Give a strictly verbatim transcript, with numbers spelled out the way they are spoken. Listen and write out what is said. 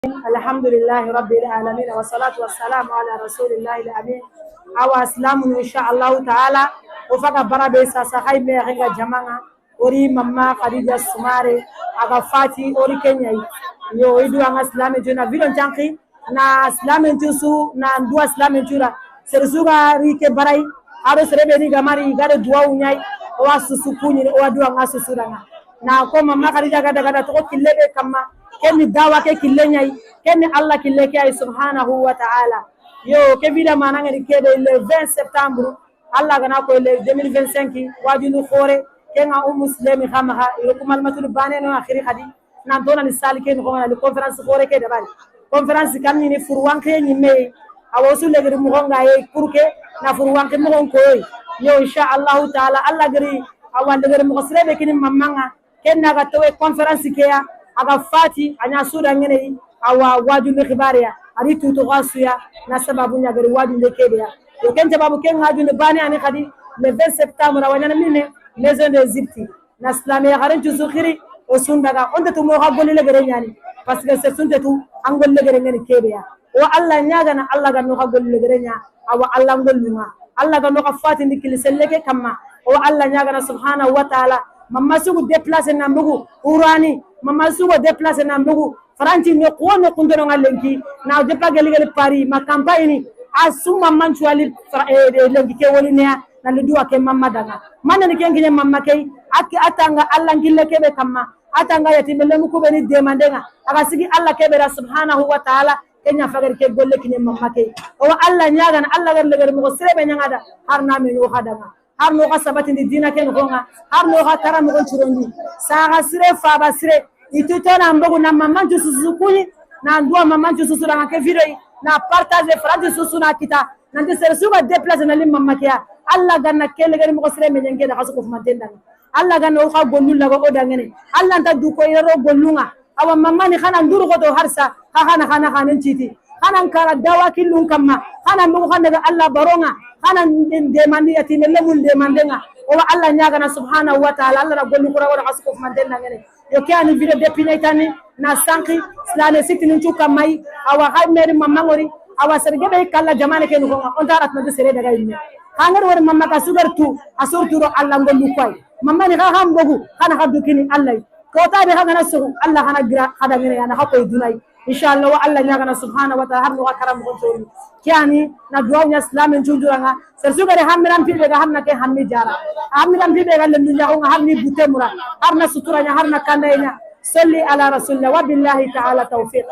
الحمد لله رب العالمين، والصلاة والسلام على رسول الله الأمين. އަވަ ސަލާމު އިންޝާ ﷲ ތަޢާލާ. އުފަގަ ބަރަބޭސާ ސަޚައި މޭހެންގަ ޖަމާޢަ އޮރީ މަންމާ ޚަދީޖާ ސުމާރެ އަގަ ފާތި އޮރި ކެންޏައި. ޔޯ އިދު އަނގަ ސްލާމެ ޖުނަ ވިލޮން ޗަންކި ނާ ސްލާމެން ޗޫސު ނާ ދުވަ ސްލާމެން ޗޫރަ. ސެރިސޫގާ ރީކެ ބަރައި އާރު ސެރެބެނީ ގަމަރީ ގަޑެ ދުވަ އުންޏައި އޮވާ ސުސު ކޫނިން އޮވާ ދުވަ އަނގާ ސުސުރަނގަ. ނާ ކޮ މަންމާ ޚަދީޖާ ގަޑަ ގަޑަ ތޮކޮ ކިއްލެބޭ ކަމަ ކެންނި ދާވާކެ ކިއްލެންޏައި ކެންނި ﷲ ކިއްލެކެއާއި ސުބްޙާނަހޫ ވަތަޢާލާ. ޔޯ ކެ ވީޑިއޯ މާނަނގެ ކޭބެ ލެވެން ސެޕްޓަމްބަރު ﷲ ގަނާ ކޮއިލެ ދެމިނި ފެންސެންކި ވާޖުލު ޚޯރެ ކެން އަ އުއްމު ސުލޭމި ޚާމަހާ އިރުކު މަލްމަތުލު ބާނޭ ނޯ އަޚިރި ޚަދީ. ނާ ދޯނަނި ސާލިކޭން ހޮނގަނަލި ކޮންފަރެންސް ހޯރެކޭ ދަބާލި. ކޮންފަރެންސް ކަންނިނި ފުރުވަންކޭ ނިންމެއި. އަވަސު ލެގެރި މުހޮންގާ އޭ ކުރުކޭ ނާ ފުރުވަންކެ މުހޮން ކޯއި. ޔޯ އިންޝާ ﷲ ތަޢާލާ ﷲ ގެރި އަވަ ލެގެރި މުހޮސްރޭ ބެކިނި މަންމަން ކެންނާގަ ތޮވެ ކޮންފަރެންސް ކެޔާ އަގަ ފާތި އަންޏާ ސޫރަންގެނެއި. އަވަ ވާޖުން ޚިބާރެޔާ އަރި ތޫތު ގާސުޔާ ނަސަބާ ބުންޏާ ގެރި ވާޖުން ދެކޭ ބެޔާ. ޔޯ ކެން ސަބަބު ކެން ވާޖުން ބާނެ އަނި ޚަދީ ލެވެން ސެޕްޓަމްބަރ އަވަ ނަނަ މިނެ މޭޒޮން ދެ ޒިޕްތި. ނަސްލާމޭ ހަރެން ޖުޒު ޚިރި އޮސުން ދަގާ އޮންދެތު މޯހަ ގޮލިލެގެރެންޏާނި. ފަސްގެ ސެސުންތެތު އަންގޮލިލެގެރެންގެނި ކޭބެޔާ. އޮ އައްލާ ންޏާގަނަ އައްލާގަ ނޯހަ ގޮލިލެގެރެންޏާ. އަވަ އައްލާ ގޮލުމާ. އައްލާގަ ނޯހަ ފާތިންދި ކިލި ސެއްލެކެ ކަމާ. އޮ އައްލާ ންޏާގަނަ ސުބްޙާނަހޫ ވަތަޢާލާ. މަންމަސުގު ދެ ޕްލަސް ނަމްބުގު ހުރާނީ. މަންމަސުގު ދެ ޕްލަސް ނަމްބުގު ފަރާންޗި ނެކޯނެ ކުންދޮރު އަ ލެންކި ނާ ޖެޕްލަ ގެލިގެލި ޕާރީ މަ ކަމްޕައިނި އަ ސު މަންމަން ޗުއަލި ލެންކި ކެވޮލި ނެޔާ ނަ ލިދުއަކެ މަންމަ ދަނގަ މަންނަނި ކެން ކިނެ މަންމަ ކެއި އަކި އަތަނގަ އައްލަން ކިއްލެ ކެބެ ކަމަ އަތަނގަ ޔަތީމެ ލެމު ކުބެނި ދޭ މަންޑެނގ އަގަސިގި އައްލަ ކެބެރ ސުބްޙާނަހޫ ވަތަޢާލާ ކެންޏާ ފަގަރި ކެ ގޮއްލެ ކިނެ މަންމަ ކެއި އޮ އައްލަ ންޏާގަނ އައްލަ ގަރި ލެގެރި މުގަ ސިރެ މެންޏަނގ އަދަ ހަރު ނާމެ ނޯހަ ދަނގަ ހަރު ނޯހަ ސަބަތިންދި ދީނަކެން ހޯނގަ ހަރު ނޯހަ ކަރަމުގަން ޗުރޮންދީ ސާހަ ސިރެ ފާބަ ސިރެ އިތުތޯ ނަމްބަގު ނަ މަންމަން ޖުސުސު ކުނި ނާ ދުވަ މަންމަން ޖުސުސު ރަނގަކެ ފިރޮއި ނާ ޕަރްތާޒެ ފަރާޖު ސުސު ނާ ކިތާ ނަންދި ސެރެ ސުގަ ދެ ޕްލަސް ނަލި މަންމަ ކެޔާ އައްލާ ގަންނަ ކެލެގެރި މުގަ ސިރެ މެން ޖެންގޭ ދަ ހަސު ކޮފުމަން ދެން ދަން އައްލާ ގަންނަ އުފާ ގޮއްލު ލަގަ އޮޑަނގެނެ އައްލާންތަ ދުކޮ އިރަރޯ ގޮއްލުނގ އަވަ މަންމަނި ޚަނަން ދުރުގޮތޯ ހަރްސަ ހަ ހަނަ ހަނަ ހަނެން ޗީތި ޚަނަން ކާރަ ދަވާ ކިއްލުން ކަމަ ޚަނަން މުގު ޚަންނަގަ އައްލާ ބަރޯނގ ޚަނަން ދޭ މަންދި ޔަތީމެ ލެމުން ދޭ މަންދެނގ އޮވަ އައްލާ ންޏާގަނ ސުބްޙާނަހޫ ވަތަޢާލާ އައްލާރަ ގޮއްލު ކުރަވަޑަ ހަސުކޮފުމަން ދެން ނަގެނެ. ޔޮކެއާނި ވިރެ ދެ ޕިނައިތަނި ނާ ސަންކި ސްލާނެ ސިތި ނުންޗު ކަމައި އަވަ ހައި މޭރި މަންމަން އޮރި އަވަ ސެރިގެ ބެހި ކައްލަ ޖަމާނެ ކެނު ކޮން އޮންތާ ރަތްމަދު ސެރޭ ދަގައިން ކާނގަރު ވަރި މަންމަ ކަސުގަރު ތޫ އަސޫރު ތޫރު އައްލަން ގޮއްލު ކޮއި މަންމަނި ހަ ހަމް ބޮގު ހަނަ ހައްދު ކިނި އައްލައި ކޯތާ ބެހަ ގަނަ ސުހު އައްލަ ހަނަ ގިރަ ހަދަ ގެނެ ޔާ ނަ ހަ ކޮއި ދުނައި. އިންޝާﷲ އައްލާ ންޏާގަނ ސުބްޙާނަހޫ ވަތަޢާލާ ހަރު ނުހަ ކަރަމު ކޮން ތޯނި. ކިޔާނީ ނަ ދުޢާ ވިޔަސް ސްލާމެން ޖުންޖުރަން ސެރެ ސުގަރެ ހަމްމި ރަން ފިލްވެގަ ހަރު ނަ ކެ ހަމްމި ޖާރަ. ހަމްމި ރަން ފިލްވެގަ ލެން ދުންޏާ ހުން ހަރު ނީ ބުތެ މުރަ. ހަރު ނަ ސުތުރަ ންޏާ ހަރު ނަ ކަންނަ އެންޏާ. ސޮއްލި ޢަލާ ރަސޫލިﷲ ވަބިﷲ ތަޢާލާ ތައުފީޤް.